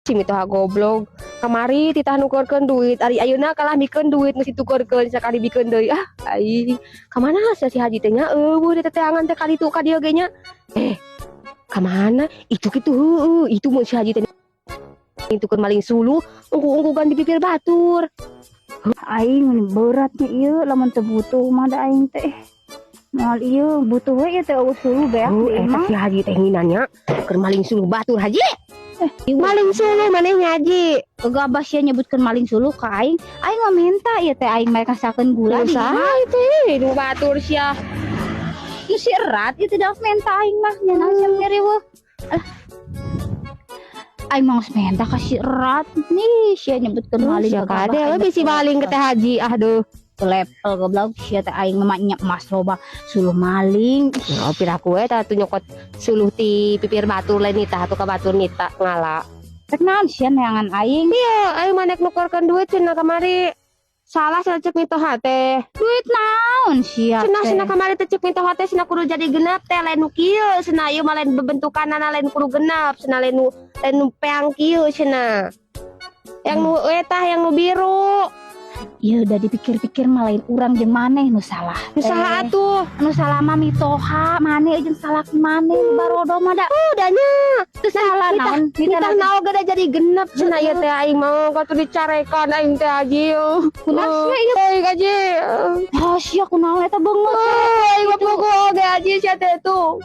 Si mitoha goblok. Kamari titah nukerkeun duit, ari ayeuna kalah mikeun duit geus ditukerkeun sakali bikeun deui. Ah, aing ka mana sia si Haji teh nya? Euweuh di teteangan teh kaditu ka dieu ge nya. Eh, ka mana? Itu kitu heueuh, itu mun si Haji teh tuker maling suluh, unggu-unggugan di pipir batur. Aing ini beratnya ieu, lamun teu butuh mah da aing teh. Moal ieu butuh we ieu teh, euweuh suluh beak Oh, di eta imah. Si Haji teh nginannya keur maling suluh batur, Haji. Maling suluh maneh nya, Haji? Gegabah sia nyebutkeun maling suluh ka aing. Aing mah minta ieu teh, aing mah ngasakeun gula di Usaha imah. itu nu batur sia. Nu si erat ieu teh daos minta aing mah nya, naon sia ngeriweuh. Alah. Aing mah geus minta ka si erat nih, sia nyebutkeun maling Sia gegabah. Kade we Aing bisi maling ke teh Haji, aduh. Level goblok sia teh, aing mah nya emas loba suluh maling. Oh, piraku we tah tuh nyokot suluh ti pipir batur lain nita atuh ka batur nita ngala. Rek naon sia neangan aing? Iya, aing mah nek nukerkeun duit cenah kamari. Salah cenah cek mitoha teh. Duit naon sia Cenah teh? Cenah kamari teh cek mitoha teh cenah kudu jadi genep teh, lain nu kieu cenah, ieu mah lain bebentukanana, lain kudu genep cenah, lain nu peang kieu cenah. Yang nu eta, yang nu biru. Ya udah, dipikir-pikir mah lain urang jeung maneh nu salah Nu saha teh. Atuh? Nu salah mah mitoha maneh jeung salaki maneh nu barodo mah da. Udah nya. Teu salah naon. Nitah naon ge da jadi genep cenah ieu teh, aing mah katuh dicarekan aing teh, Haji. Kunaon sia ieu? Aing, Haji. Oh, sia kunaon eta beungeut? Oh, aing mah puguh oge, Haji, sia teh tuh.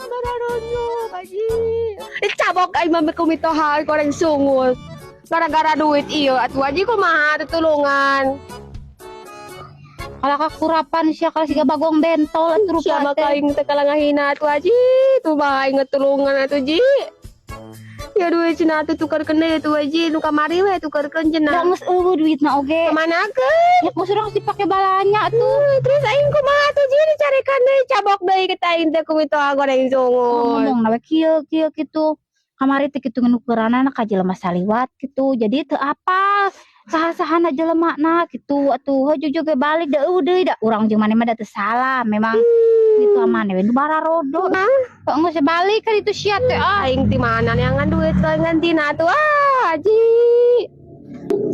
Dararonyok, Haji. Dicabok aing mah ku mitoha goreng sungut. Gara-gara duit ieu atuh, Haji, kumaha tulungan. Kalau kakurapan sia kalau siga bagong bentol atuh rupa Sia mah teh. Aing teh kalah ngahina atuh, Haji. Tuh mah aing ngetulungan atuh, Ji. Ya duit cenah atuh tukarkeun deui atuh, Haji, nu kamari we tukarkeun Da cenah. Geus euweuh duitna oge. Kamanakeun? Ya geus urang dipake balanya atuh. Terus aing kumaha atuh, Ji, dicarekan deui, cabok deui kita aing teh ku mitoha goreng sungut. Ngomong we kieu kieu kitu. Kamari teh kitu nukeranana ka jelema saliwat kitu. Jadi teu apal saha-sahana jelemana kitu atuh. Heuh jujur ge balik da euweuh deui, da urang jeung maneh mah da teu salah. Memang itu maneh we nu bararodo. Kok geus balik kan itu sia teh ah. Aing ti mana neangan duit ka ngantina atuh, ah, Haji.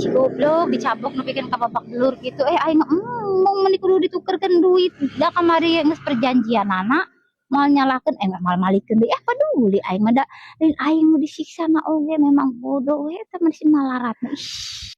Si goblok dicabok nepikeun ka babak belur gitu. Eh, aing embung meni kudu ditukerkeun duit. Da kamari geus perjanjianana moal nyalakeun, eh, moal malikeun deui. Ah, peduli aing mah, da lain aing nu disiksa mah oge, memang bodoh we eta mah si malarat. Ih.